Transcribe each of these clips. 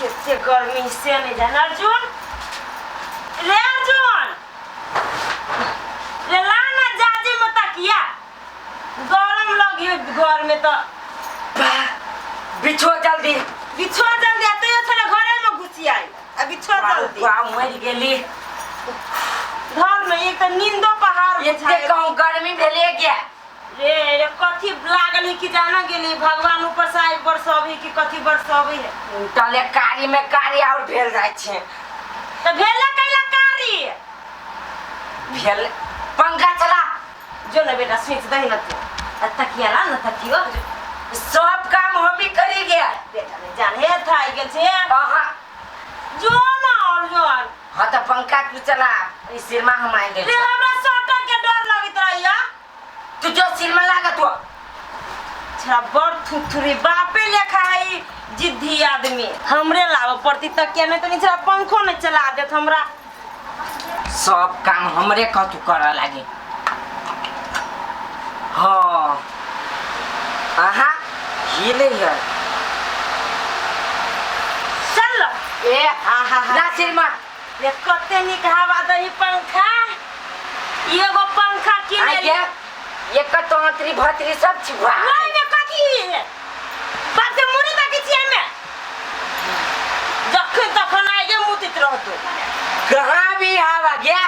एते गर्मी से नहीं जान। अर्जुन रे, अर्जुन रे, ला ना जाजी में तकिया, गरम लगी घर में तो। बिछो जल्दी। बिछो जल्दी, आ तैयो थोड़ा घरे में घुसी आई आ, बिछो जल्दी। वाह, मरि गेली। घर में एक तो नींदो पहाड़ एते बुझाए। कहूँ गर्मी भेले गया। रे रे, कथी लागल है कि जाना गेली भगवान ऊपर से आइ बरसबी कि कथी बरसबी है। तले कारी में कारी और भेल जाइ छै। तऽ भेले कैला कारी? भेल, पंखा चला। जो न बेटा, स्विच दही न तू आ तकिया ला न, तकियो। सब काम हम ही करी गया। बेटा नहीं जान हे थाई गेल छै। अहाँ जो न अर्जुन। हाँ तऽ पंखा तू चला, ई सिरमा हम आइ रे गेल। हमरा सटक के डर लगैत रहैया। तू जो सिरमा लागत हो। छा बड़ थुथुरी बापे लेखा है, जिद्दी आदमी। हमरे लाबऽ पड़ती तकिया, नहीं तो नहीं छा पंखो नहीं चला देत हमरा। सब काम हमरे कतू करऽ लागे। हाँ, अहाँ हिले है। चल। ए हा हा हा। ना सिरमा। रे, कते नीक हवा दही पंखा, एगो पंखा किने। आ गया एक तोतरी भतरी सब छिपा। नहीं में कथी बाप के मुड़ी ताकी छियै में, जखन तखन आइगे मुतित रहतो। कहाँ भी हवा गया।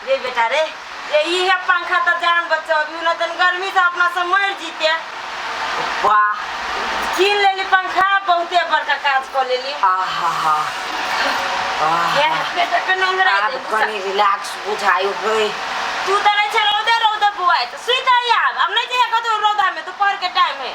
रे बेटा रे रे, ई है पंखा त जान बचाबी न तन गर्मी से अपना से मर जीते। वाह। कीन लेली पंखा, बहुते बड़का काज कऽ लेली। आहा हा। ये बेटा के नंगरा आब दे। कनी रिलैक्स बुझाइ होय। तू तऽ रहै छै रौदे रौदे बुआइ तऽ सुति रही। आब आब नहीं जइहे कतौ रौदा में, दोपहर के टाइम है।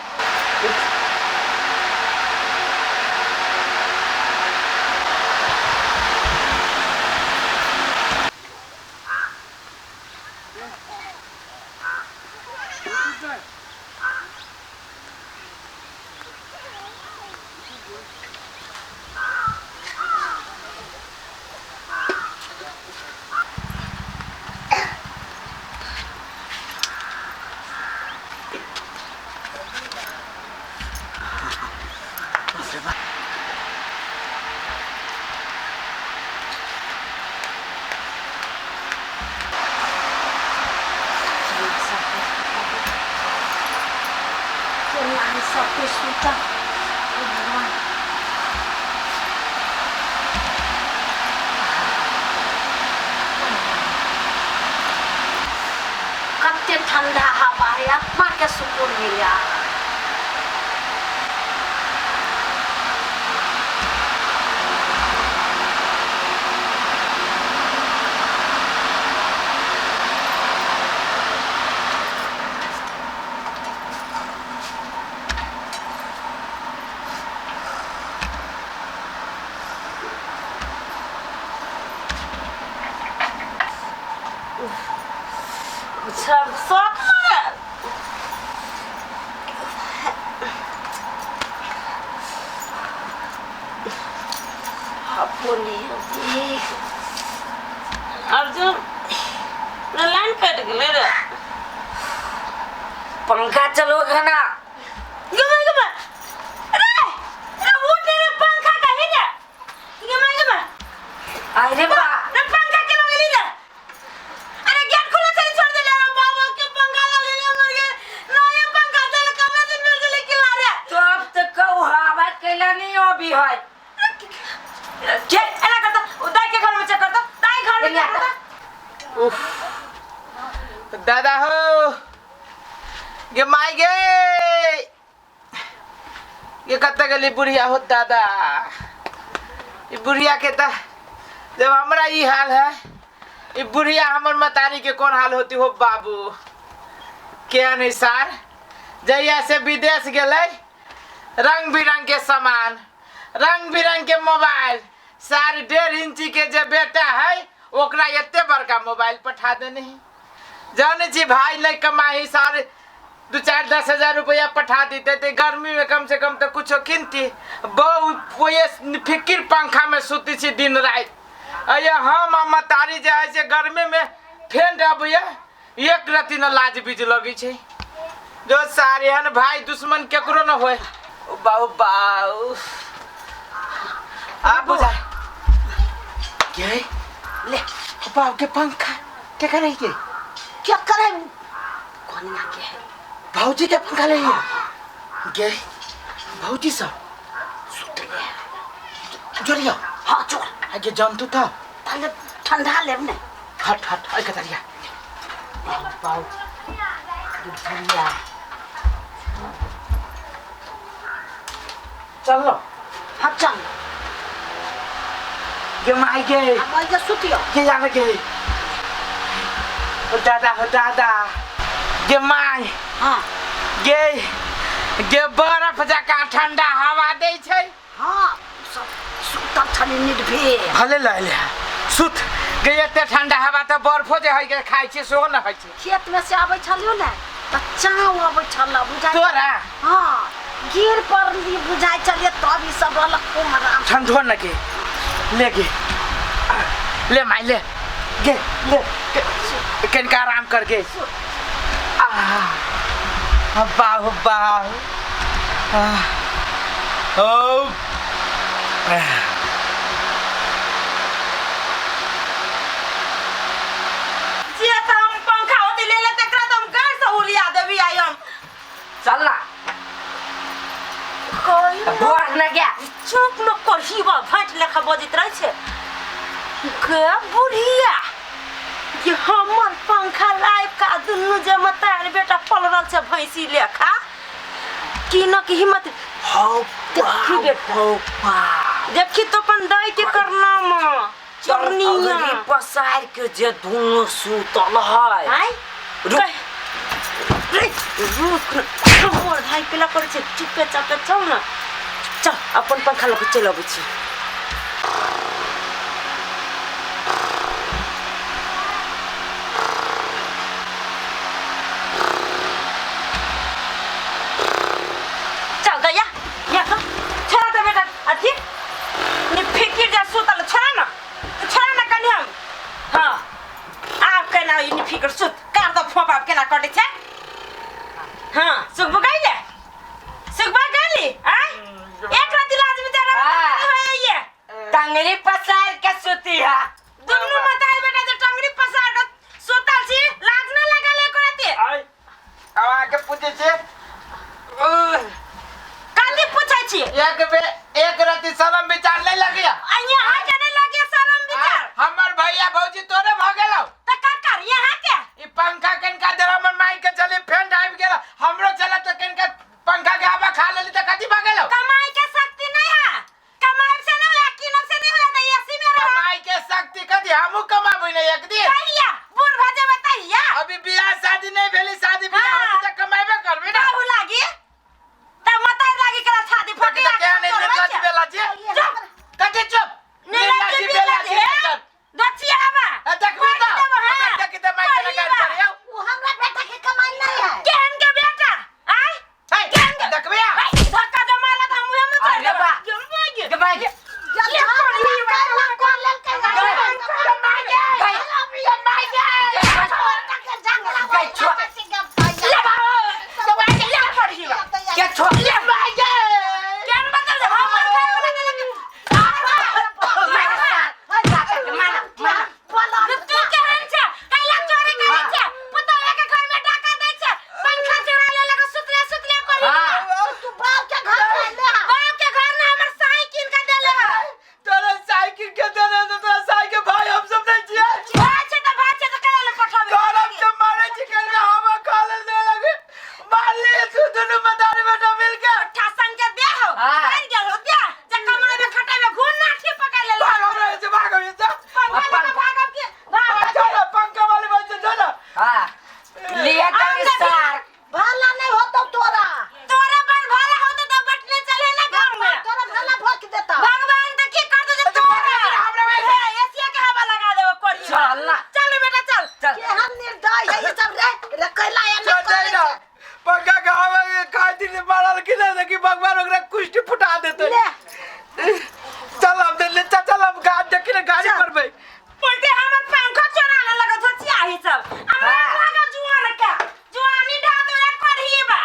सब कुछ सुता। हे भगवान। कते ठंडा हवा है, आत्मा के सुकून मिल। सब शौक मारे। अपने अर्जुन रे, लाइन कटि गेलै रे। पंखा चलो घना। गमा गमा रे रे, उठ रे, पंखा कहीं रे, गमा गमा। अरे बा। रे, पंखा के लगेली रे? अरे गेट खुला छै, छोड़ देले रे। बाबा के पंखा लगेली, मर गेल। नया पंखा चल कमे दिन मिल गेलै कि रे। तब तो कहू हवा कैला नहीं अभी है। के एना करता? ओ दाई के घर में चेक करता, दाई घर में चेक करता। उफ, दादा हो गे माई गे, ये कत्ते गेली बुढ़िया हो दादा? ई बुढ़िया के त जब हमरा ई हाल है, ई बुढ़िया हमर मतारी के कौन हाल होती हो बाबू? के अनुसार जहिया से विदेश गेलै, रंग बिरंग के सामान, रंग बिरंग के मोबाइल, 1.5 इंची के जे बेटा है ओकरा एते बड़का मोबाइल पठा देने है। जाने छी भाई नहीं कमाही, सारे दू चार 10 हजार रुपया पठा देते ते गर्मी में कम से कम तो कुछो किनती। बहु फिकिर पंखा में सुती छी दिन राति। अये हम आ मतारी जे है से गर्मी में फेन अबैया, एक रति न लाज बीज लगी छै। जो सारे हन भाई दुश्मन केकरो न होए। बाऊ बाऊ, अब बाप के पंखा के करे के क्या करे कोनिया के है भौजी के पंखा ले गे भौजी सब सुतले है। जोड़ियो हाँ चोर आगे जंतु था पहले ठंडा लेब ने हट हट आई कतरिया बाप बुढ़िया चल लो हाँ चल गे माई गे हम ओइजे सुतियो के जाने के हो दादा हो दादा गे माई हाँ गे गे बर्फ जकाँ ठंडा हवा दै छै हाँ सब सुतल छली निर्भीक भले लऽ ले सुत गे एते ठंडा हवा तऽ बर्फो जे हइ के खाइ छै सेहो न होइ छै खेत में से आबै छलियो ने तऽ चाव आबै छल बुझाइ तोरा हाँ गिर पड़ली बुझाइ छलियै तब ई सब रहलक खूब आराम ठंडो न गे ले गे ले माई ले गे ले कनिका आराम कर गे आह बाहु बाहु आह, ओ आह। जे तऽ हम पंखा होती ले ले तकरा तऽ हम गाड़ से उलिया देबी आइ हम चल ना कही बोर न गया चुप न कही बा भाँट लेखा बजैत रहै छै गे बुढ़िया ये हमर पंखा लाइब का दुनू जे मतार बेटा पलरल छै भैंसी लेखा की न की हिम्मत हौ देखी बेटा हौ देखी तो अपन दाई के करनामा चोरनिया चोरनिया पसार के जे दुनू सुतल है आय रुक। रे रुक न हमर भाई पेला करै छै चुपे चापे चल न चल अपन पंखा लऽ के चलि अबै छी चल दैया या तो छोड़ा दे बेटा अथी नि फिकिर जा सुतल छोड़ा न तू छोड़ा न कनि हम हाँ आब केना ई नि फिकिर सुत कर दो फोप आब केना कटै छै हाँ सुखबो गइले सुखबा गइली आय एक राति लाज बेचारा हाँ। होइए टंगरी पसार के सुती है दुनू मताई बेटा जे टंगरी पसार के सुतल छी लाज न लगल एको राति आइ अब आके पूछे छे काली पूछै छी एक बे एक राति शरम विचार नहीं लगिया आ यहाँ के नहीं लगे शरम विचार हमर भैया भौजी तोरे भ गेलौ त का कर यहाँ के ई पंखा कनका देला हमर माई के चली फैन आबि गेल हमरो चला त कनका पंखा के हवा खा लेली त कथी भ गेलौ कमाई के शक्ति नहीं है कमाई से नहीं होया किनब से नहीं होया त एसी में रह कमाई के शक्ति कथी हमहू कमाबी नहीं एक दिन कहिया बूढ़ भ जेबै तहिया अभी बियाह शादी नहीं भेली शादी बियाह हाँ। होती त कमाबे करबी ना काहू लागी त मताई लागी करा छाती कथी फटी त केहन निर्लज बेला छी कथी चुप निर्लज निर्लज बेला बेला छी छी दचिया आबा ए, देखबी त हाँ। हमरा देखी त माई के गाल पर आउ वो हमरा बेटा के कमाई नहीं है केहन के बेटा आय हे केहन के देखबी आ? भाई धक्का दे मारला त हम मुँहे में चढ़ अरे बा। देबै गे माई गे जब झाड़ कैला कर लेल के गई छोड़। ले बाबा ले पड़ी बा के छोड़ केहन बदल दे हम खाए वाला देलक माना माना तू केहन छै कैला चोरी करै छै पुतोह के घर में डाका दै छै पंखा चोरा लेलक सुतले सुतले करी हाँ। तू बाप के घर में ले आ। बाप के घर में हमर साइकिल के देले है तोरा साइकिल के देने तो तोरा साइकिल भाई हम सब नहीं छियै भाई छै त भाई छै त कैला ले पठाबे गरम से मारे छी कनका हवा खा लेल दे लगे मार ले तू दुनू मदारी बेटा मिल के ठसन के दे हो हाँ। बन गेल हो दे जे कमाई में खटाई में घून नाठी पकड़ ले भाग हमरा से भाग हमरा से पंखा लेके भागब के भाग चलो पंखा वाले बच्चे चलो हाँ लिया टंगरी सार भला नहीं होतो तोरा तोरा बड़ भला होतो त बटने चले ना गांव में तोरा भला भोक देता भगवान त की कर दे जे तोरा हमरा हे एसिया के हवा लगा देबो कोरी चल ना। चल बेटा चल चल केहन निर्दय है ये सब रे रे कैला या चल न जाई ना पंखा के हवा के खातिर मारल कि ना कि भगवान ओकरा कुष्ठी फुटा देते ले चल हम ले चल चल हम गाड़ी देखी ना गाड़ी चल। पर पलटे हमर पंखा चोरा ले लगा धोचिया ही सब हमरा हाँ। लागा जुआन के जुआनी ढा तोरा करही बा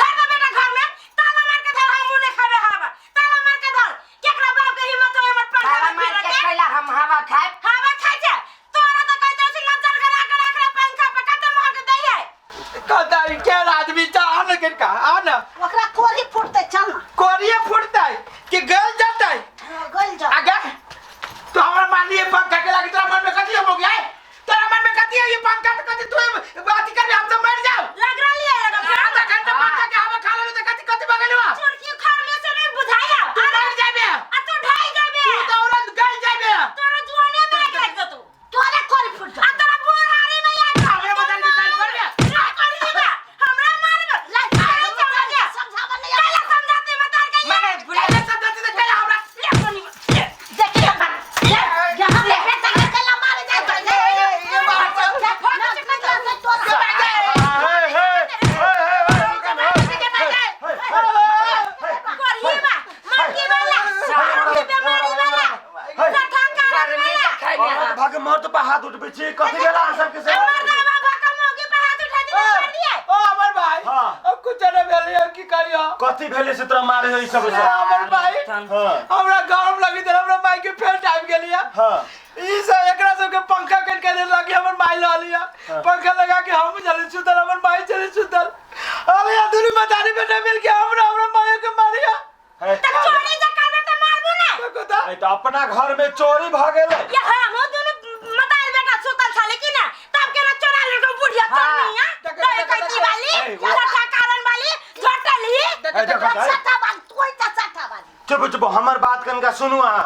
धर दे बेटा घर में ताला मार के धर हमू नहीं खाबे हवा ताला मार के धर केकरा बाप के हिम्मत होय हमर पंखा ताला में मार फिरे के के कैला हम हवा खाए हवा खाइ छै तोरा त देखो तारी के आदमी चल आ न का आ न ओकरा कोरी फुटतै चल ना। कोरिए फुटतै कि गल जतै। हाँ, गइल जा। आगे तो हमरा मान लिए पंखा के लागी तोरा मन में कथी हो गया? तोरा मन में कथी है ये पंखा तो कथी तू बात कर हम तो मर जाओ। लग रही है लगा आधा घंटा पंखा के हवा खा लेलु त कथी कथी बगल हुआ? चुटकी उखाड़ ले से नहीं बुझाया। तू मर जाबे। आ तू ढाई जाबे। तू तो औरत गल जाबे। तोरा जुआने में आग लग जतो। तोरा कोरी फुट आ तोरा बुढ़ारी में आग। हमरा बदल के चल पर बे। ना करी बा हमरा मारबे। जा। समझावा नहीं। काला समझाते मतार के मारे बुढ़िया पहले समझाते त कल हमरा ले कोनी ले देखिए ले यहाँ ले बेटा के कला मारे जाए तो ले ये बात कोरी बा मरकी वाला सारा बीमारी वाला सठा कारण गर्मी वाला देखै ने औरत भागे मर्द पर हाथ उठबै छी कथी भेला अहाँ सबके से? मर्दावा भाका मौगी पे हाथ उठा दिले छोड़ दिए। ओ अमर भाई हाँ। अब कुछ नहीं भेलै की करियो? कथी भेलै से तोरा मारे है ई सब से? अमर भाई हाँ। हमरा गरम लगी त हमरा माई के फेर टाइम गेलिया। हाँ। ई सब एकरा सब के पंखा कर के लगी हमर माई ल लिया। पंखा लगा के हम चले सुतल हमर माई चले सुतल। अरे यार दुनू मतारी बेटा मिल के हमरा हमरा माई के मारिया। है। त चोरी जे करबे त मारबू ना। देखो त ऐ तऽ अपना घर में चोरी भऽ गेलै। ये हम दोनों मतार बेटा सुतल छले कि ना तब केना चोरा लेलको बुढ़िया चोरनिया दही कैती वाली सठा कारण वाली झटली। ऐ देखो तऽ, सट्टा वाली तोय त सट्टा वाली। चुप चुप हमर बात कनका सुनू अहाँ।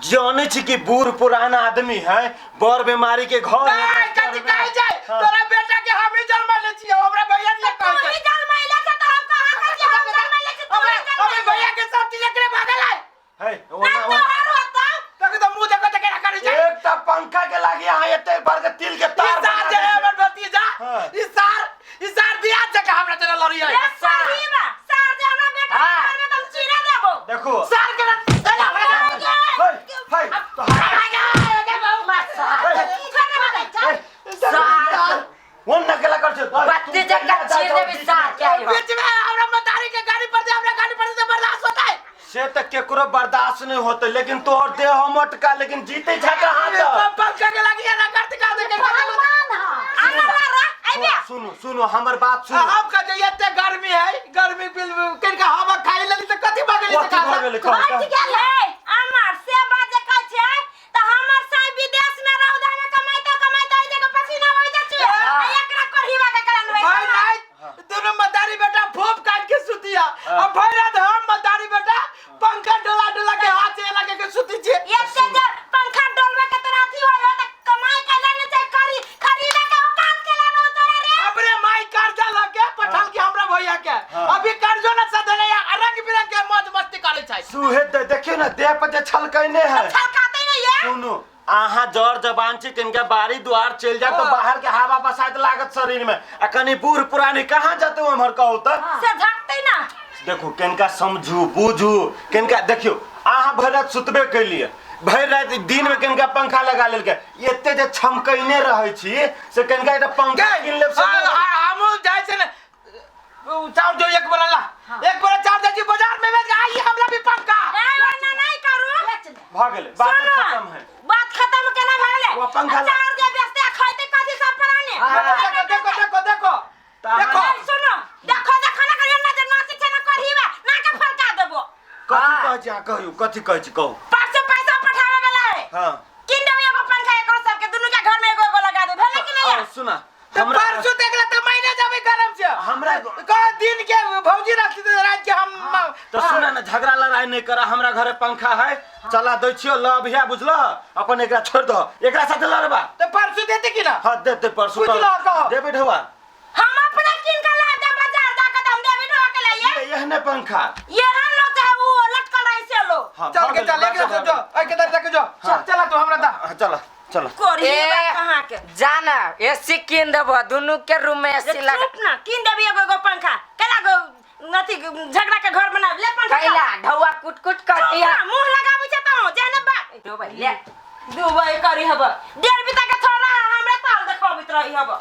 जानै छी कि बूढ़ पुरान आदमी है बड़ बीमारी के घर है। नहीं कथी कहै छै? हाँ। तोरा बेटा के हम ही जन्मले छियै हमरा भैया ने तू कहै ही जन्मैले छ त हम कहाँ कथी हम जन्मैले छी तू हमरा ही हमर जन्मैले। भैया के सब चीज एकरे भागल है। है, ना ओना तोहर होता। तक तो मुंह देखो त केना करै छै? एक तऽ पंखा के लागी अहाँ एते बड़का तिल के ई तार सार बना जे दै है छी। हमर भतीजा। हाँ। ई सार बियाह जकाँ हमरा तेरा लड़ी है। ए सही बा सार जे हमरा बेटा के हाँ। घर में तुम चीरा देबो। देखो सार के ना चला है, है, तो सार ओन नकेला कर छै। बत्ती जकाँ चीर देबी सार के आइहो। बीच में हमरा मतारी के गाड़ी पर दे हमरा गाड़ी पर दे बर्दाश्त होता है। से तऽ केकरो बर्दाश्त नहीं होते लेकिन तोहर देह मोटका लेकिन जीते छै कहाँ तऽ? पंखा के लागी ना करते का दे के पहलवान ह। आना ला आइबे। सुनू सुनू हमर बात सुनू। हम कह जे एते गर्मी है गर्मी बिल कनिका हवा खाइ लेली त कथी भऽ गेली कथी भऽ गेलै कहू घट तऽ? गेल। ए अमर से बात जे कहै छै त हमर साई विदेश में रौदा में कमाइते कमाइते एहि जगह पसीना होई जाइ छै आ एकरा कोढ़ीवा के कारण होई भाई रात दोनों मदारी बेटा फोप काट के सुतिया आ भाई रात हम मदारी बेटा पंखा डोला डोला के हाथ से लगा के सुती छियै। एते जे पंखा डोलबे के तोरा अथी होय हो त कमाई के लेने छै खरी खरीदे के औकात के लेने हो तोरा रे। हमरे माई कर्जा लके पठाल के हमरा भैया के अभी कर्जो न सधले आ रंग बिरंग के मौज मस्ती करै छै। सुहे दे देखियौ ने देह पर जे छलकैने है। छलकाते नहीं ये। सुनू अहाँ जर जबान छी कनिका बाड़ी दुआर चलि जायब तऽ बाहर के हवा बसात लागत शरीर में आ कनि बूढ़ पुरानी कहाँ जेतै उम्हर कहू तऽ? से झकते ना। देखू कनिका समझू बूझू कनिका देखियौ अहाँ भरि राति सुतबे कैलियै भरि राति दिन में कनिका पंखा लगा लेलकै एते जे छमकैने रहै छी से कनिका एकटा पंखा कीन लेब से हमहूँ जाइ छै ने चाउर जो एक बोरा ला एक बोरा चाउर जाइ छी बाजार में बेच के आई हमरा भी पंखा। ए ओना नहीं करू। बेच ले। भऽ गेलै बात सुनो खत्म है। बात खत्म केना भऽ गेलै? वो पंखा ला- चाउर जे बेचते आ खैते कथी सब प्राणी। देखो देखो देखो देखो देखो ए, सुनो देखो देखो ना करियो ना जे नाची छै ना करहीबा ना के फलका देबो। कथी कहै छी अहाँ कहियौ कथी कहै छी कहू? परसों पैसा पठावे वाला है। हाँ। किन देबै एगो पंखा एकरो सबके दुनू के घर में एगो एगो लगा दे भेलै कि नहीं? आओ, सुना तो हमरा परसों देख ले तो महीने जाबे गरम से हमरा कह दिन के भौजी रखती तो रात के हम तो सुना ना झगड़ा लड़ाई नहीं करा हमरा घरे पंखा है चला दै छियो ल अभिया बुझल अपन एकरा छोड़ दह एकरा साथे लड़बा तो परसों देते कि ना? हाँ देते परसों बुझलो कहो। देबै ढौआ। हम अपने किन के ला दे बाजार जा के हम देबे ढोआ के लाइए। ये एहने पंखा ये हम लो चाहे वो लटकल रही से लो। हाँ, चल भऽ के गेलै, चल बात एक भऽ जो गेलै। ए के दर तक जो चला तू हमरा दा। हाँ, चल चल। कोरी ए, कहाँ के जाना एसी कीन देबो दुनू के रूम में एसी लगा। चुप ना किन देबी एगो एगो पंखा केला गो अथी झगड़ा के घर बना ले पंखा कैला ढौआ कुट कुट चुप कटिया ना, मुंह लगाबै छै तो जेने बात दुबई ले दुबई करी हब डेढ़ बीता के थोड़ा हमरा ताल देखबैत रही हब।